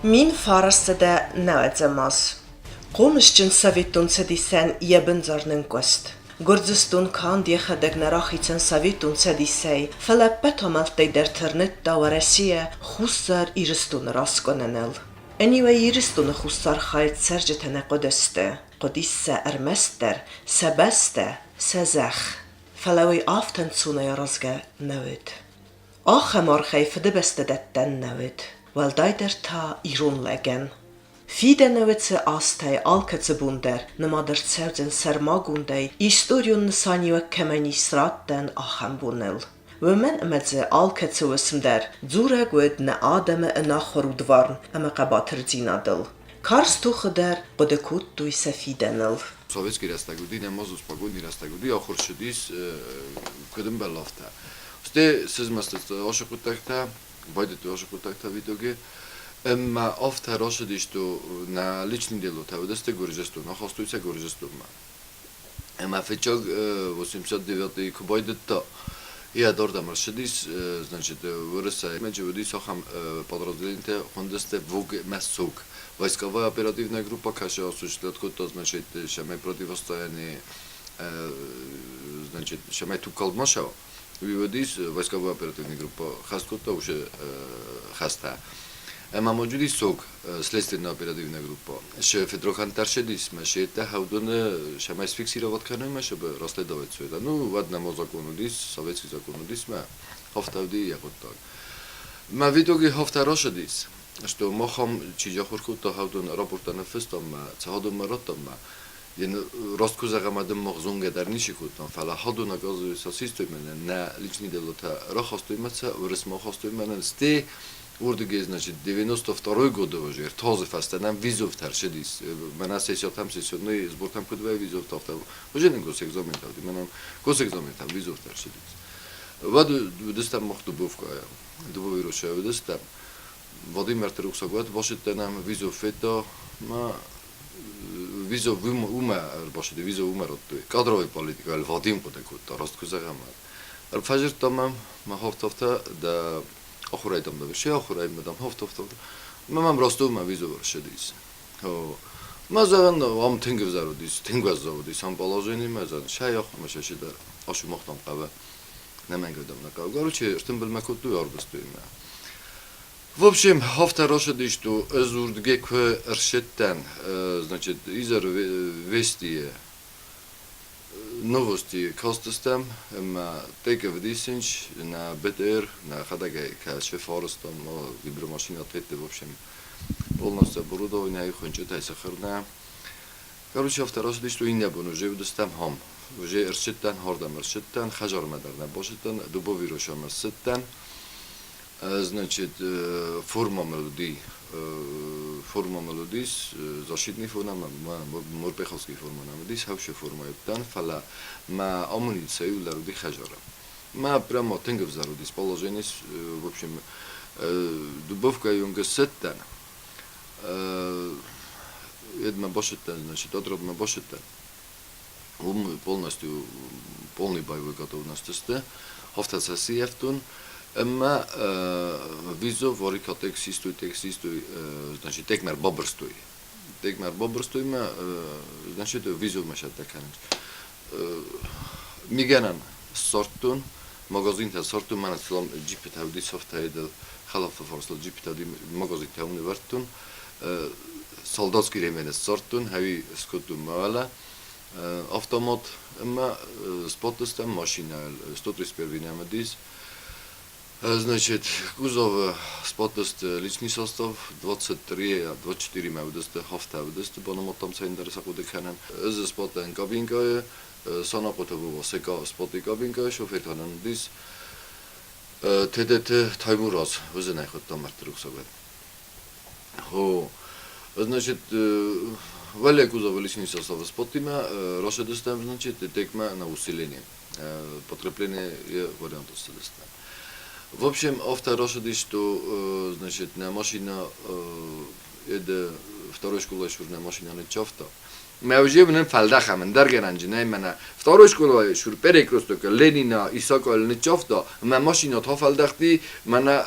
1990 аз. Хъомысджын Советон Цӕдисӕн йӕ бындзар нынкъуыст. Гуырдзыстон канд йӕхӕдӕг нӕ рахицӕн Советон Цӕдисӕй, фӕлӕ ӕппӕт амӕлттӕй дӕр тырныдта Уӕрӕсейӕ Хуссар Ирыстоны раскъуыныныл. Ӕниу ӕй Ирыстоны хуссар хайы цӕрджытӕ нӕ хъуыдысты, хъуыдис сӕ ӕрмӕстдӕр сӕ бӕстӕ, сӕ зӕхх. Фӕлӕ уый афтӕ ӕнцонӕй аразгӕ нӕ уыд. Ахӕм аргъӕй фыдыбӕстӕ дӕттӕн нӕ уыд, уӕлдайдӕр та ирон лӕгӕн. Фидӕны уыцы азтӕй алкӕцы бон дӕр нымад ӕрцӕудзӕн сӕрмагондӕй историон нысаниуӕг кӕмӕн ис раттӕн, ахӕм боныл. Уымӕн ӕмӕ дзы алкӕцы уысм дӕр дзурӕг уыд нӕ адӕмы ӕнахуыр удварн ӕмӕ хъӕбатырдзинадыл. Карз тохы дӕр хъуыды кодтой сӕ фидӕныл. Советский рӕстӕг уыди, нӕма спокойный рӕстӕг уыди, ахуыр цыдис, куыд ӕмбӕлы, афтӕ. Стӕй сызмӕстысты ацы хъуыддӕгтӕ, байдыдтой ацы хъуыддӕгтӕ в итоге. Ӕмӕ афтӕ рацыдысты нӕ личный делотӕ уыдысты Гуырдзыстон, ахастой сӕ Гуырдзыстонмӕ. Ӕмӕ фыццаг 89-ы куы байдыдта, йӕ дардӕм ӕрцыдис, значит, Уырыссӕй мӕджы уыдис ахӕм подразделениетӕ, хуындысты ВОГ-МСОГ. Войсковая оперативная группа кӕцы осуществлять кодта, значит, цӕмӕй противостояние, значит, цӕмӕй тугкалд ма цӕуа. Уый уыдис войсковой оперативный группа хӕст кодта уыцы хӕстӕ. Ӕмӕ ма уыдис сог следственно-оперативная группа. Се федрохантар седис, ма се хӕудоны сӕмӕй сфиксировать кӕной, ма чтобы расследовать все это. Ну, уӕд нӕма закон уыдис, советский закон уыдис, мӕ афтӕ уыди йӕ хъуыддаг. Мӕ в итоге афтӕ рацыдис, что махам чи ахуыр кодта хӕудон рапорттӕ ныффыстам мӕ, цӕхӕдонмӕ радтам мӕ. Раст куы зӕгъӕм, адӕм мах зонгӕ дӕр ничи кодтам, фӕлӕ хӕдон оказывается систой мӕнӕн нӕ личный делотӕ рахастой мӕ сӕ, уырысмӕ ахастой мӕнӕн, стӕй уырдыгӕй, значит, 92 годы уже ӕртӕ фӕстӕ нӕм визовтӕ ӕрцыдис. Мӕнӕ сессиятӕм, сессионный сбортӕм куыд вӕййы визовтӕ, афтӕ уже нын госэкзаментӕ уыди, мӕнӕн госэкзаментӕм визовтӕ ӕрцыдис. Уӕд уыдыстӕм мах Дубовкӕйы, Дубовый Рощайы уыдыстӕм. Вадим ӕртӕрухсаг уӕд басыдтӕн ӕм, визов федта, мӕ визов уымӕ ӕрбацыди, визов уымӕ радтой. Кадровой политикӕйыл Вадим хъуыды кодта, раст куы зӕгъӕм. Ӕрфӕзырдта мӕм, мӕ хафт-хафтӕ дӕ ахуырӕй дам дӕ се ахуырӕй мӕ дам хафт-хафтӕ. Мӕ мӕм Ростовмӕ визов ӕрцыдис. Мӕ зӕгъын, ам тынг ӕвзӕр уыдис, тынг уӕззау уыдис ам положени, мӕ зӕгъын, сӕ ахуырмӕ сӕ чидӕр асумахтам хъӕуы. Нӕмӕнгӕ дам нӕ хъӕуы. Короче, ӕртымбылмӕ кодтой, арвыстой мӕ. В общем, афтӕ рацыдис, ӕз уырдыгӕй куы ӕрсидтӕн, значит, изӕры Вестийы новости кастыстӕм ӕмӕ тӕккӕ вдисынч нӕ БТР, нӕхӕдӕгӕй кӕсы фарстам, вибромашина тетты, в общем, полностью оборудование, хуынчъытӕй сыхырнӕ. Короче, афтӕ рацыдис, иннӕ бон уже уыдыстӕм хам. Уже ӕрсидтӕн, хӕрдӕм ӕрсидтӕн, хӕдзармӕ дӕр нӕ бацыдтӕн, Дубовирусӕмӕ ссыдтӕн. Значит, форма уыди, форма уыдис, защитный форма, морпеховский форма нӕм уыдис, хӕвсы форма уыдтӕн, фӕлӕ мӕ амуницӕ иуылдӕр уыди хӕдзары. Мӕ прямо тынг ӕвзӕр уыдис положение, в общем, Дубовкӕйы онг ссыдтӕн, едмӕ басыдтӕн, значит, отрядмӕ басыдтӕн. Уым полностью полный боевой готовность сты. Афтӕ сӕ сийӕфтон. Ӕмӕ визов варика тексистой, тексистой, значит, текмӕ бабырстой. Текмӕ бабырстой мӕ, значит, визовмӕ сӕттӕ кӕнынц. Мигӕнӕн ссардтон, магазинтӕ ссардтон, мӕнӕ цылам джиппытӕ уыди, софтӕйдыл, хӕлафы фарсыл джиппытӕ уыди, магазинтӕ уым нывӕрдтон. Солдатский ремень ссардтон, хӕуи скодтон мӕ уӕлӕ. Автомат ӕмӕ сбадтыстӕм машинӕйыл, 131 нӕм уыдис. Значит, кузовы сбадтысты личный состав, 23 24-мӕ уыдысты, хафтӕ уыдысты, банымадтам сӕ ӕндӕр сӕ хъуыды кӕнӕм. Ӕз сбадтӕн кабинкӕйы, Санахъоты Вова Секъа сбадти кабинкӕйы, шофер та нын уыдис Тедеты Таймураз, уыдзӕн ӕй хуыдта мӕрдты рухсагӕн. Хо, значит, Валя кузова личный состав сбадтимӕ рацыдыстӕм, значит, текмӕ на усиление. Подкрепление вариантов сцыдыстӕм. В общем, афтӕ рацыдис, что, значит, нӕ машина, эдэ второй школайы цур нӕ машина ныццавта. Мы уже фалдахам даргеранджи мана второй школа шур перекресток Ленина Исака ничофта ма машина тафалдахти мана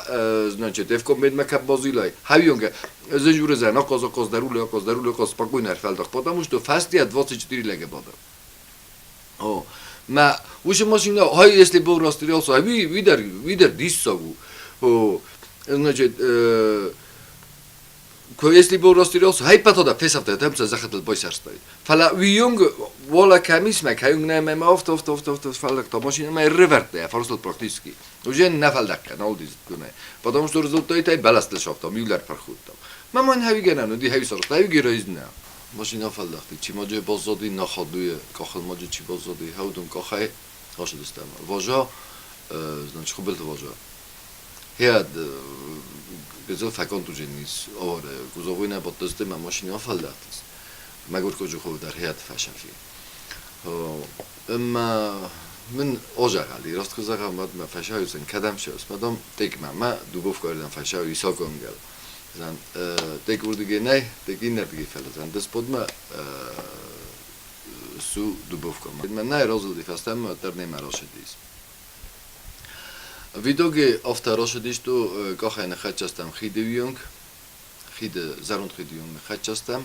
значит эвком медма каббазилай хавионга зажуреза на коза коз даруля коз даруля коз спокойно фалдах, потому что фастия 24 леге бада. О, ма уше машина хай если был расстрелялся, ви видер видер диссагу. О, значит если был расстрелялся, хай патода фесавта темца захатл бойсарстай. Фала ви юнг вола камис ма каюнг на ма офт офт офт офт фалдак та машина ма реверте фарсл практически. Уже не фалдак на олдис куне. Потому что результат тай баласт шофта мюллер пархутта. Ма ман хави генан ди хави сарта хави геройзна. Машина фалдахти чи маҷе бозоди нахадуе кахл маҷе чи бозоди хаудум кахай хошдистам. Важа значит хубел важа. Хеад гезо факон туженис оре гузовина ботдесте ма машина фалдахтис. Магур кожу хуб дар хеад фашафи. اما من ოჟაღალი როსტქოზაღა მად მა ფაშაიუსენ კადამშოს მადომ ტეკმა მა დუბოვ კორდან ფაშაუ ისოკონგელ ზან ტეკ ურდგენაი ტეკ ინერგი ფელა ზან დესპოდმა სუ დუბოვკო მა ნაი როზლდი ფასტამ ტერნემა როშედის В итоге авторошедишту кахайна хачастам хидевионг хид зарунд хидевионг хачастам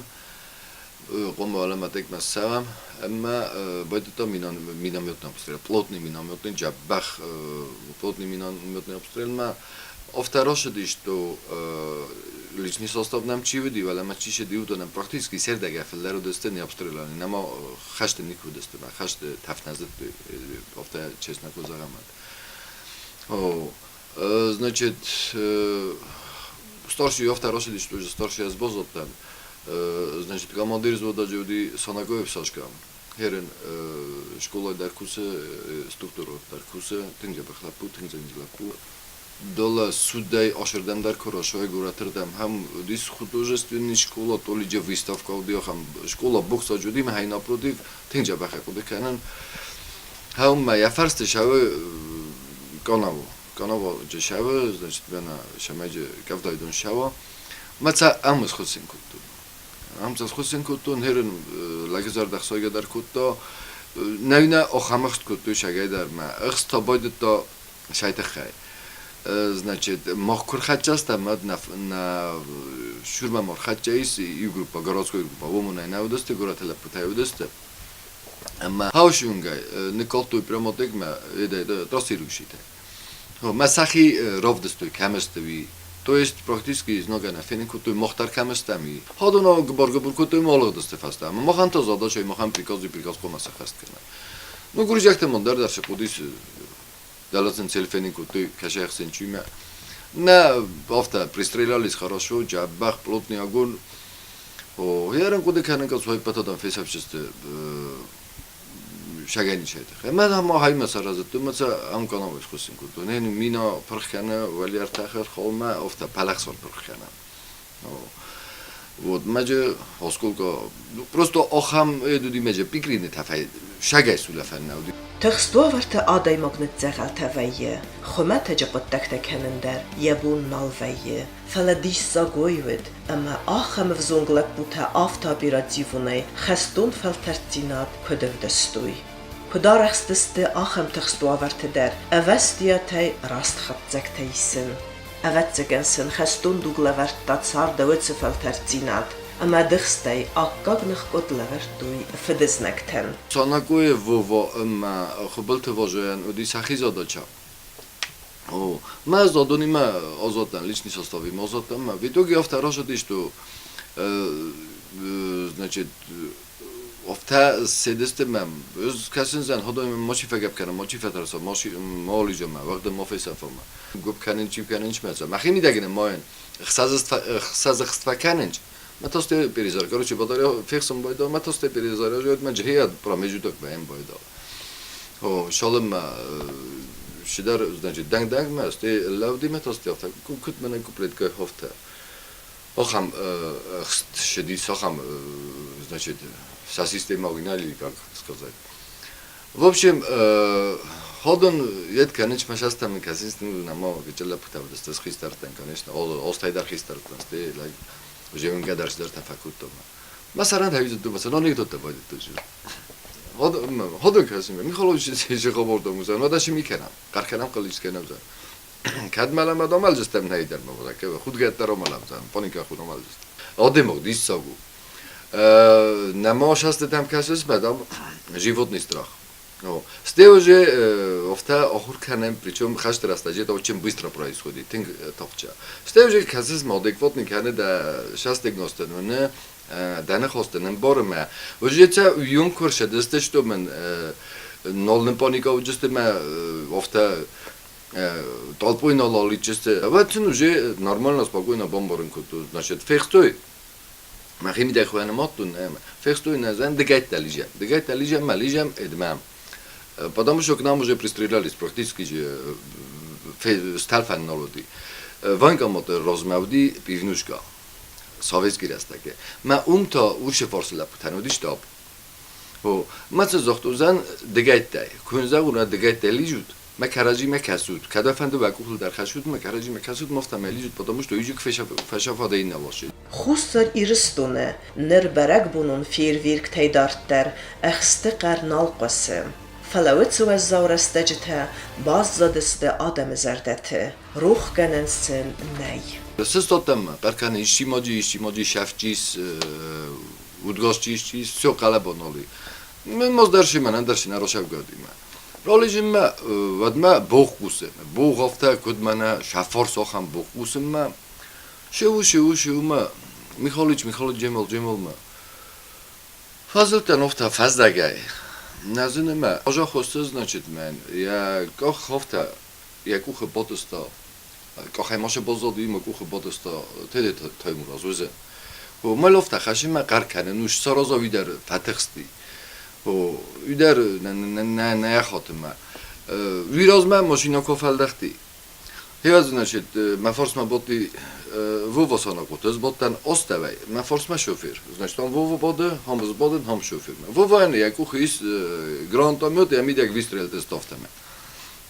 قوم على ما سام اما باید минометный обстрел, плотный минометный джабах, плотный минометный обстрел ма авторошеди что личный состав нам чивиди, вала ма чише диудо нам практически сердага феллеру десте не обстрелани, нама хаште нику десте, ма хаште тафназет авто честно козагамат. О, значит, старший авторошеди что уже старший азбозот там. Значит, командир взвода ჯევდი სანაკოებს აშკა. ჰერენ შკოლა დარქუსე სტრუქტურო დარქუსე თინჯა ბახლაპუ თინჯა ინჯლაპუ дола судай ошердам дар корошой гуратырдам хам дис художественный школа толиҷа выставка удиохам школа бокса ҷудим хай напротив тинҷа баха куды канан хам ма яфарсте шаве канаво канаво ҷешаве значит бена шамаҷе кавдайдон шава маца амус хусин кутту амцас хусин кутту нерен лагизар дахсойга дар кутто навина охамахт кутту шагайдар ма ихс бойдто шайтахай значит мохкур хачаста мад на шурма мор хачаис и группа городской группа вомуна наудасте горатела путаюдасте амма хаушунгай николтуй прямо тегма эда трассирушите ма сахи ровдестой каместви то есть практически изногана феникутуй мохтар каместами ходуно гборгбуркутуй молодосте фаста ама мохан то задача мохан прикази приказ комаса хаст кана ну гуржакте мондар дар шепудис далацен целфеникутуй кашахсен чума на авто пристрелялись хорошо джабах плотный огонь о яран куды кананка свой патадан фесавчесте შაგანი შეეხა. მე ამ ჰაიმა სარაზეტ მაცა ამ კანავეს ხუსინ კუტუ. ნენ მინა ფრხანა ვალიარტახერ ხოლმა ოფთა პალახსორ ფრხანა. Вот მაჯე осколка просто охам эдуди მაჯე პიკრინე თაფაი შაგაის ულაფანნაუდი. Тыхст уавӕрты адӕймаг ныдздзӕгъӕлтӕ вӕййы, хуымӕтӕджы хъуыддӕгтӕ кӕнын дӕр йӕ бон нал вӕййы. Фӕлӕ диссаг уый уыд, ӕмӕ ахӕм ӕвзонг лӕппутӕ афтӕ оперативонӕй хӕстон фӕлтӕрддзинад куыд ӕвдыстой. Куыд арӕхстысты ахӕм тыхст уавӕрты дӕр ӕвӕстиатӕй раст хатдзӕгтӕ исын. Ӕвӕццӕгӕн сын хӕстон дуг лӕвӕрдта царды уыцы фӕлтӕрддзинад, ӕмӕ ӕдыхстӕй аккаг ныхкъуырд лӕвӕрдтой фыдызнӕгтӕн. Цанакое Вова ма хубылты важоян уди сахи задача. О, ма задони ма озотан личный состав им озотан ма в итоге авторошеди что значит офта седесте мам өз касинзан ходой моши фагап кана моши фатарса моши молижа ма вақт мо фесафама гуп канин чип канин чмаца махини дагина моен хсазхства канинч матосте перизар короче батарея фехсом бойдо матосте перизар жойд ма жхиад промежуток баем бойдо о шолым шидар значит данг данг ма сте лавди матосте офта кут мена куплет ка хофта охам шедис охам значит вся система оригинали, как сказать. В общем, ходон ед канич машастам касинс намо гечела путав дестес хистартан, конечно, остайдар хистартан, сте like уже он гадарш дар тафаккур тома. Масаран тавизутту анекдота байдыдта. Ходон касиме Михайлович ხობორდო მუზან მადაში მიქენამ ყარქენამ ყლისკენამზან კადმალა მადომალჯესტემ ნაიდერ მოვზაკე ხუდგეტა რომალამზან პონიკა ხუნომალჯესტ ოდემოგ დისცოგუ намошастетам касес мадам животный страх. Сте уже офта охурканем, причем хаштрастаджи это очень быстро происходит. Тинг тохча. Сте уже касес модеквотни кане да шастегностен დანახოსდენ ბორმა უჟეცა იუნკორშა დესტეშტომენ ნოლნ პონიკა უჯესტემა офта толпой нололичесте ватсин уже нормально спокойно бомборын значит фехтой ما خیلی دخوانه ماتون фехтой назан дегайта лижа дегайта лижа малижам эдмам, потому что к нам уже пристрелялись практически сталфан нолоди ванкамот розмавди пивнушка советский растаке ма умта уше форсла путануди штаб хо маца зохтузан дегайтай кунзагуна дегайтай лижут ма караҷи ма касуд кадафанду вакухл дар хашуд ма караҷи ма касуд мофта мелижут, потому что иҷук фешафада ин навоши. Хуссар Ирыстоны ныр бӕрӕгбонон фейерверктӕй дарддӕр ӕхсты хъӕр нал хъуысы. Фӕлӕ уыцы уӕззау рӕстӕджытӕ баззадысты адӕмы зӕрдӕты, рохгӕнӕн сын нӕй. Сыстотам парканы ишимоджи ишимоджи шафчис უდგოსჩის всё ყალაბონოლი მე მოზდარში მან ანდარში ნაროშავგადიმა როლიჟიმმა ვადმა ბოღკუსემ ბოღოფთა კუდმანა შაფორს ოხამ ბოღკუსემმა შეუ შეუ შეუმა მიხოლიჩ მიხოლიჩ ჯემოლ ჯემოლმა ფაზლტან ოფთა ფაზდაგაი ნაზინემა ოჟახოსტ значит მენ я კოხ ოფთა я კუხ ბოტოსტო კოხე მოშე ბოზოდი მა კუხ ბოტოსტო თედე თოიმურაზ უზე ო მალოფთა ხაშიმა ყარქანე ნუ სოროზო ვიდარ ფათეხსტი ო ვიდარ ნაახოტმა ვიროზმა მაშინა კოფალდახტი ჰევაზ значит მა ფორსმა ბოტი ვოვოსანაკოთ ეს ბოტთან ოსტავაი მა ფორსმა შოფერ значит он ვოვო ბოდე ჰომს ბოდენ ჰომ შოფერმა ვოვანი აკუხ ის გრანტომიოტ ამიდაკ ვისტრელტეს ტოფტამე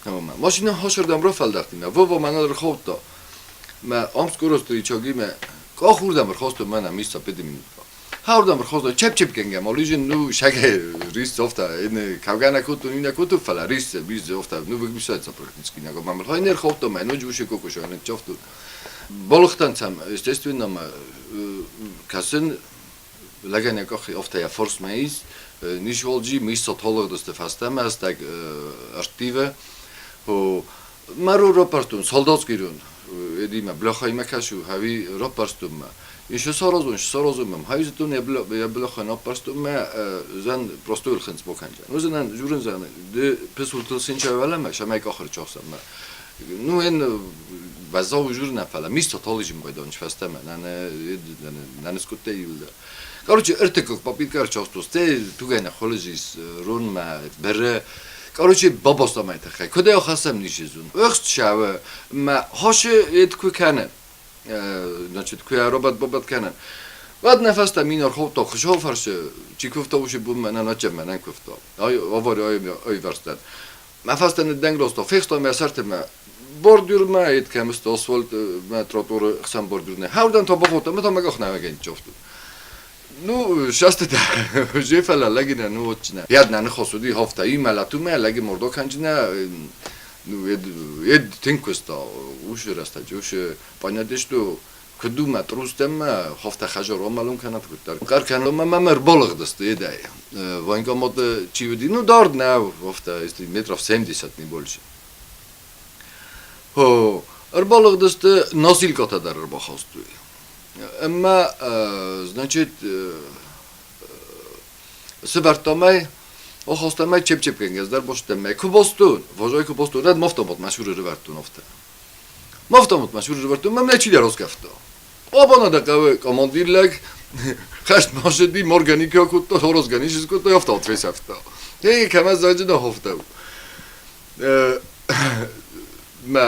ჰომა მაშინა ჰოშორდამ როფალდახტი მა ვოვო მანალ რხოვტო მა ომსკუროსტრი ჩოგი მე კოხურდამ რხოსტო მანა მისცა 5 მინუტა ჰაურდამ რხოსტო ჩეპ ჩეპ გენგა მოლიჟინ ნუ შაგე რის ოფთა ენ კავგანა კუტუ ნინა კუტუ ფალა რის ბიზ ოფთა ნუ ვიგმისაცა პრაქტიკი ნაგო მამ ხაინერ ხოვტო მე ნუ ჯუშე კოკუშო ენ ჩოფტუ ბოლხტანცამ естественно კასენ ლაგანა კოხი ოფთა я форс მაის ნიშვოლჯი მისო თოლოგდოსტე ფასტამა ასტაკ არტივე ო მარო როპარტუნ სოლდატსკირუნ ედიმა ბლოხა იმაკაშუ ჰავი როპარტუმმა იშო სოროზუნ სოროზუმ ჰაიზტუნ ებლოხა ნოპარტუმმა ზან პროსტუილ ხენც ბოქანჯა ნუზნან ჟურენზან დე პესულტ სინჩავალამა შამაი კოხր ჩოხსამა ნუ ენ ბაზო ჟურნა ფალა მისო თოლიჟი მოედონ ჩფასტამა ნანე ნანე სკუტე იულდა короче ერთეკ პაპიტკარ ჩოსტუს τε თუგენა ხოლეჟის რუნმა ბერე короче ბაბოსტა მაითახე ქოდე ხასამ ნიშიზუნ ეხს შავ მა ჰოშე ეთქვი ქანა значит ქვია რობატ ბობატ ქანა ვად ნაფასტა მინორ ხოვტო ხშოფარშ ჩიკოვტოუში ბუმმა ნანაჭემა ნანკვევტო აი ოვორი აი აი ვერსტან მაფასტან დენგლოსტო ფეხსტო მე ასარტემა ბორდიურმა ეთქემს ოსვოლტ მე ტროტუარ ხსამ ბორდიურნე ჰაურდან თობოხოტა მე თომაგ ხნა ვეგენ ჩოფტუ ну შასტდა ჟეფალა ლაგინა ნუ ოჩნა იადნა ნხოსუდი ჰოფთა იმალა თუ მე ლაგი მორდოქანჯნა ну ედ ედ თინკვესტა უშერასტა ჯუშ პანადეშტუ ქდუმა ტრუსტემა ჰოფთა ხაჟო რომალუნ ქანათ გუტარ კარქან მამა რბოლღდასტ ედაი военкомат ჩივდი ну დორდნა ჰოფთა ის метров 70 не больше ხო რბოლღდასტ ნოსილკოთა და რბოხოსტვი اما значит სვარტომაი ოხოსტამაი ჩეპ-ჩეპ გენგეზდარ ბოშტემე ქუბოსტუნ ვოჟოი ქუბოსტუნ რად მოფტომოთ მაშური რვარტუნ ოფთა მოფტომოთ მაშური რვარტუნ მე მნეჩი და როსკაფტო ობონა და ყავე კომანდირლაგ ხაშ მოშედი მორგანი ქოკუტო ჰოროსგანი შისკუტო ოფტო თვესაფტო ეი კამაზაჯი და ჰოფტო მა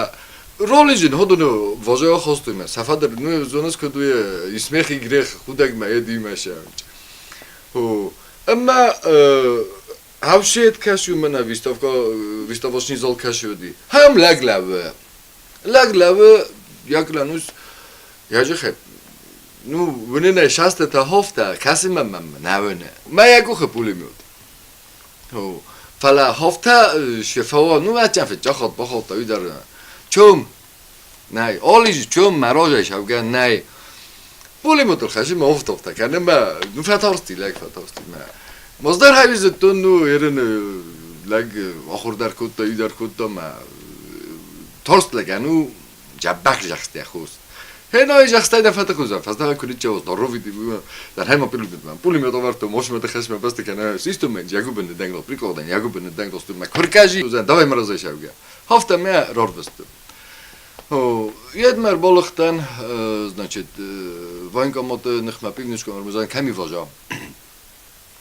როლიჟინ ჰოდუნო ვოჟოი ხოსტუმე საფადერ ნუ ზონას ქოდუე ისმეხი გრეხ ხუდაგმა ედ იმაშა ჰო ამა ავშეთ ქაშუ მანა ვისტოვკო ვისტოვოსნი ზოლ ქაშუდი ჰამ ლაგლავ ლაგლავ იაკლანუს იაჟეხე Ну, уынын састата хофта, кӕсы мӕм нӕ уыны. Мӕ йӕ къухы пулемет. Фӕлӕ хофта шефао, ну, ачан фетчахот бахотта уый дӕр. Чом? Нӕй. Олиз чом мӕ разӕй сӕвгӕ нӕй. Пулеметыл хӕсы мӕ офтофта кӕны мӕ, ну, фӕтарсти, лӕг фӕтарсти мӕ. Моздӕр хӕви зыдтон, ну, ерын лӕг ахуыр дӕр кодта, уый дӕр кодта мӕ тарст лӕгӕн, ну, Дзӕбӕх загъта хос. Хенай загъта дӕ фӕтыхуызӕн, фӕстӕмӕ куы ныччӕуыс, Ровиди, дар хӕма пулеметмӕ. Пулемет ӕвӕрдтон, мосмӕ хӕсмӕ бӕсты кӕнӕ систом мӕ ягубыны дӕнгыл приколдӕн, ягубыны дӕнгыл стурмӕ куыркази уызӕн, давай мӕ разӕй сӕвгӕ. Хафта мӕ рарвыстон. Едмӕ ӕрбалыгътӕн, значит, военкоматы ныхмӕ пивничком ӕрмызӕн кӕми важа.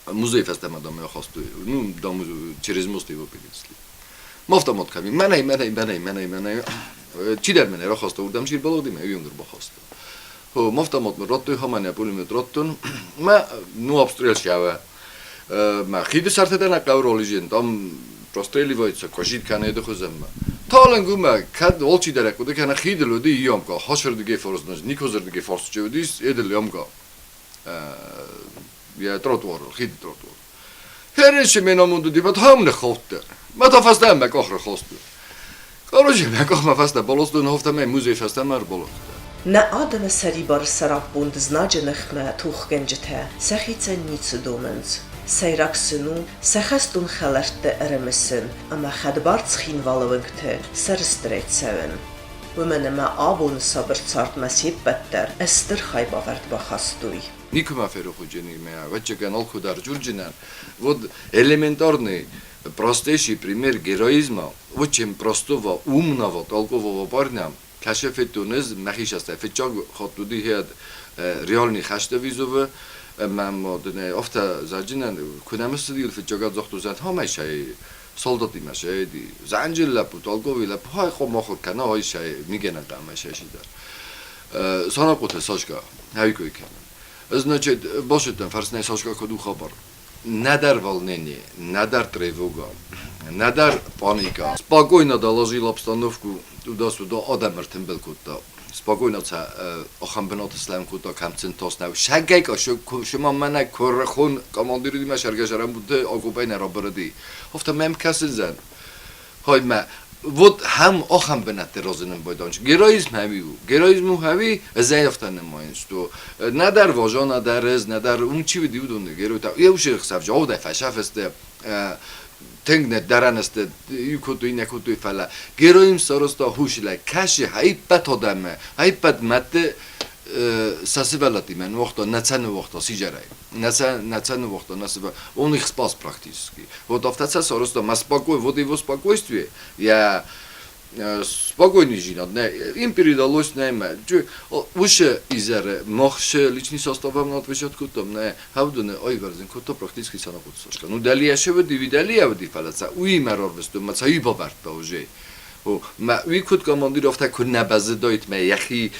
Музей фӕстӕмӕ дам ахастой, ну, дам, через мост его перенесли. Автомат кӕми, мӕнӕй, мӕнӕй, мӕнӕй, мӕнӕй, мӕнӕй. Чидӕр мӕнӕ рахаста, уырдӕм чи рбалыгъди, мӕ уый ӕрбахаста. Автомат мын радтой, хаманӕ пулемет радтон. Мӕ, ну, обстрел сӕвӕ. Мӕ хиды сӕрты дӕр нӕ хъӕуы ролижен, там простреливается, кожит кӕны эды хуызӕнмӕ. Талынг у мӕ, кӕд алчидӕр хъуыды кӕны хидыл уыди иомка, хосырдыгӕй форс, никозырдыгӕй форс чи уыдис, эдыл иомка. Йӕ тротуарыл, хиды тротуар. Херенши ме намонды диват хам ныххаудта. Мӕ та фӕстӕ мӕ къах рахаста. Короче, мӕ къах мӕ фӕстӕ баластон, хафта мӕ музей фӕстӕмӕ ӕрбаласта. Нӕ адӕмы сӕрибары сӕраппонд знаджы ныхмӕ тохгӕнджытӕ сӕхицӕн ницы домынц. Сӕйраг сын у сӕ хӕстон хӕлӕртты ӕрымысын ӕмӕ хӕдбар Цхинвалы уынгты сӕрыстырӕй цӕуын. Уымӕн ӕмӕ абоны сабыр цардмӕ се ппӕт дӕр стыр хайбавӕрд бахастой. Никуы ма ферох уыджени мӕ, ӕвӕццӕгӕн, алкуыдӕр джурджынӕн. Вот элементарный, простейший пример героизма, очень простого, умного, толкового парня, кӕсы федтон ӕз мӕхи састӕй фыццаг хатт уыди хӕд реальный хӕсты визовы, ӕмӕ ма дын афтӕ зӕгъджынӕн, куы нӕм ссыди, фыццаг адзагътой, зӕгъ, сай солдатимӕ сӕди, зӕнджын лӕппу, толковый лӕппу, хай хъом ахуыр кӕна, ай сай мигӕнӕн ӕмӕ сай сидӕр. Санахъоты Сашка, хӕвикой кӕнын. Значит, башыдтӕн фӕрсынӕй Сашка куыд у хабар. Нӕдӕр волнение, нӕдӕр тревога, нӕдӕр паника. Спокойно доложил обстановку туда-сюда, адӕм ӕртымбыл кодта. Спокойно сӕ ахӕм бынаты слӕм кодта, кӕм сын тас нӕу. Сӕггӕй шыма мӕнӕ куырыхон командиримӕ сӕргӕсӕрӕн буты окопӕй нӕ рабырыди. Афтӕ мӕм кӕсындзӕн. Хоймӕ вот хӕм ахӕм бынӕтты разынын байдайынц. Героизм хӕви у. Героизм у хӕви, ӕз ӕй афтӕ нымайын, что нӕдӕр Важа, нӕдӕр ӕз, нӕдӕр уым чи уыди, уыдоны геройтӕ. Еусы хсӕв жаудӕй фӕсӕфысты, тынг ныддӕрӕн сты, иу кодтой, иннӕ кодтой, фӕлӕ героизм сарӕзта хус лӕг, кӕсы ӕппӕт адӕммӕ, ӕппӕт мӕдты сӕ сывӕллӕттимӕ ныуагъта, нӕ сӕ ныуагъта сидзӕрӕй. Нӕ сӕ ныуагъта, нӕ сывӕ... Он их спас практически. Вот афтӕ сарӕзта, мӕ спокой, вот его спокойствие, я спокойный жинад, нӕ, им передалось нӕ, уышы изӕры мах шы личный составӕм отвечать кодтам, нӕ, хӕвдыны айвӕрзын кодта практически Санахъоты Сашка. Ну, дӕлийӕ шы уыди, уый дӕлийӕ уыди, фӕлӕ сӕ уыимӕ рарвыстон, мӕ сӕ уый бавӕрдта уже. Мӕ уый куыд командир, афтӕ куы нӕ бӕззыдаид, мӕ йӕхи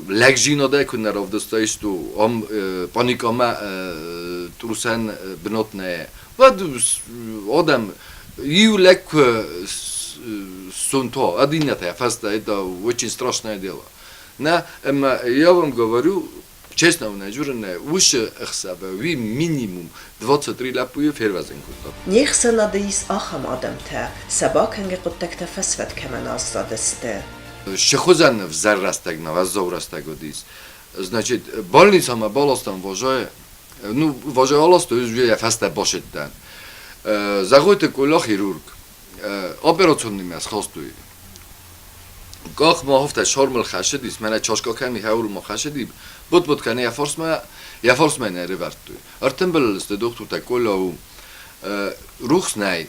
лӕгдзинадӕй куы нӕ равдыстаис, то ам паникамӕ трусӕн бынат нӕ. Уӕд адӕм иу лӕг куы сунта, ад иннӕтӕ фӕстӕ, это очень страшное дело. Нӕ, ӕмӕ я вам говорю, честно дзурын, уыцы ӕхсӕвы уый минимум 23 лӕппуйы фервӕзын кодта. Не хсӕнады ис ахӕм адӕмтӕ, сӕ бакӕнгӕ хъуыддӕгтӕ фӕсвӕд кӕмӕн аззадысты. Шы хуызӕн ӕвзӕр рӕстӕгмӕ, уӕззау рӕстӕг уыдис. Значит, больницамӕ баластам Важайы. Ну, Важай аластой, ӕз йӕ фӕстӕ басыдтӕн. Зӕгъойты Коля хирург. Операционныймӕ схастой. Къах ма афтӕ сормыл хӕссыдис, мӕнӕ чашка кӕми хӕуыл ма хӕссыди, бут-бут кӕны йӕ фарсмӕ нӕ ӕрӕвӕрдтой. Ӕртымбыл сты дохтыртӕ Коля у. Рухс нӕй,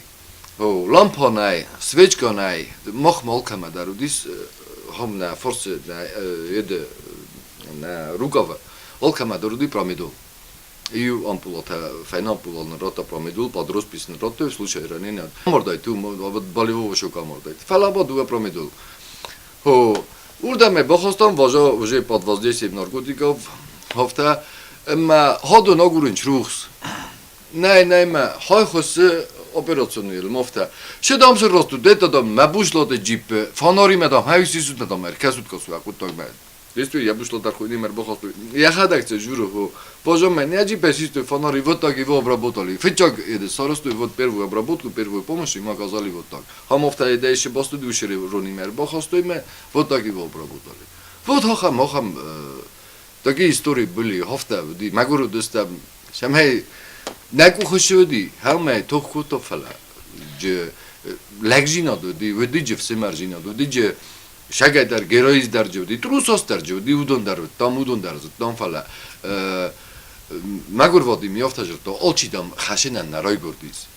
лампа нӕй, свечка нӕй, мах ма алкӕмӕ дӕр уыдис хом нӕ фарсы нӕ еды нӕ рукавы, алкӕмӕ дӕр уыди промедол. Иу ампулатӕ, фӕйнӕ ампула нын радта промедол, под роспись нын радтой в случае ранения. Амардайт, болевого шока амардайт. Фӕлӕ ба дыууӕ промедол. Уырдӕм ӕй бахастам, Важа уже под воздействием наркотиков, афтӕ, ӕмӕ хадон агурынч рухс. Нӕй, нӕй мӕ, хай хуыссы операционныйыл, афтӕ. Шы дам сыррастут, это дам мӕ бушлаты джиппы, фонаримӕ дам хӕвисисут, дам ӕркӕсут кӕсуӕ хъуыддагмӕ. Действие я бы что хуйни мер бохосту. Йӕхӕдӕг цы журы хо. Боже мой, не аджи песистой фонари, вот так его обработали. Фычаг это старосту, вот первую обработку, первую помощь им оказали вот так. Хамофта это еще басту душери рони мер бохостой ме, вот так его обработали. Вот хохам, хохам, такие истории были, хофта, ди, магуру дыста, самай, нӕ къухы цы уыди, хӕлмӕй тох кодта, фӕлӕ джы лӕгдзинад уыди, уыди джы фсымӕрдзинад, уыди джы сагӕй дӕр, героиз дӕр джы уыди, трусос дӕр джы уыди, уыдон дӕр уыдтам, уыдон дӕр зыдтам, фӕлӕ мӕгуыр Вадим афтӕ зыдта, алчи, дам, хӕсынӕн нӕ райгуырдис.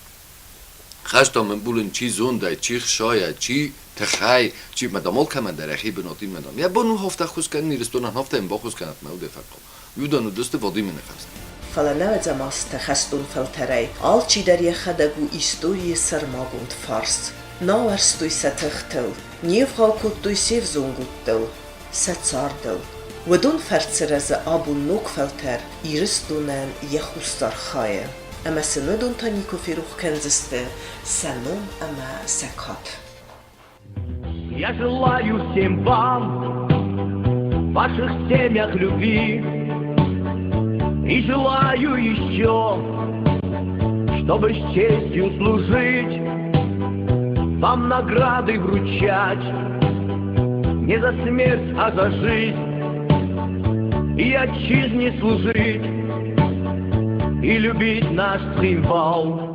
Хӕстам ӕмбулын чи зондӕй, чи хсайӕ, чи тыхӕй, чи мӕ дам алкӕмӕн дӕр йӕхи бынат иннӕ дам. Йӕ бон у афтӕ ӕххуыс кӕнын Ирыстонӕн, афтӕ йын баххуыс кӕнӕт мӕ удӕй фӕхъхъау. Уыдон уыдысты Вадимы ныхӕстӕ. Фӕлӕ нӕуӕдзӕм азты хӕстон фӕлтӕрӕй алчидӕр йӕхӕдӕг у историйы сӕрмагонд фарс. Нӕ ауӕрстой сӕ тыхтыл, не вгъау кодтой се взонг удтыл, сӕ цардыл. Уыдон фӕрцы рӕзы абон ног фӕлтӕр Ирыстонӕн йӕ хуссар хайы. Ӕмӕ сын уыдон та никуы ферох кӕндзысты сӕ ном ӕмӕ сӕ кад. Я желаю всем вам в ваших семьях любви И желаю еще, чтобы с честью служить, Вам награды вручать Не за смерть, а за жизнь И отчизне служить И любить наш Цхинвал.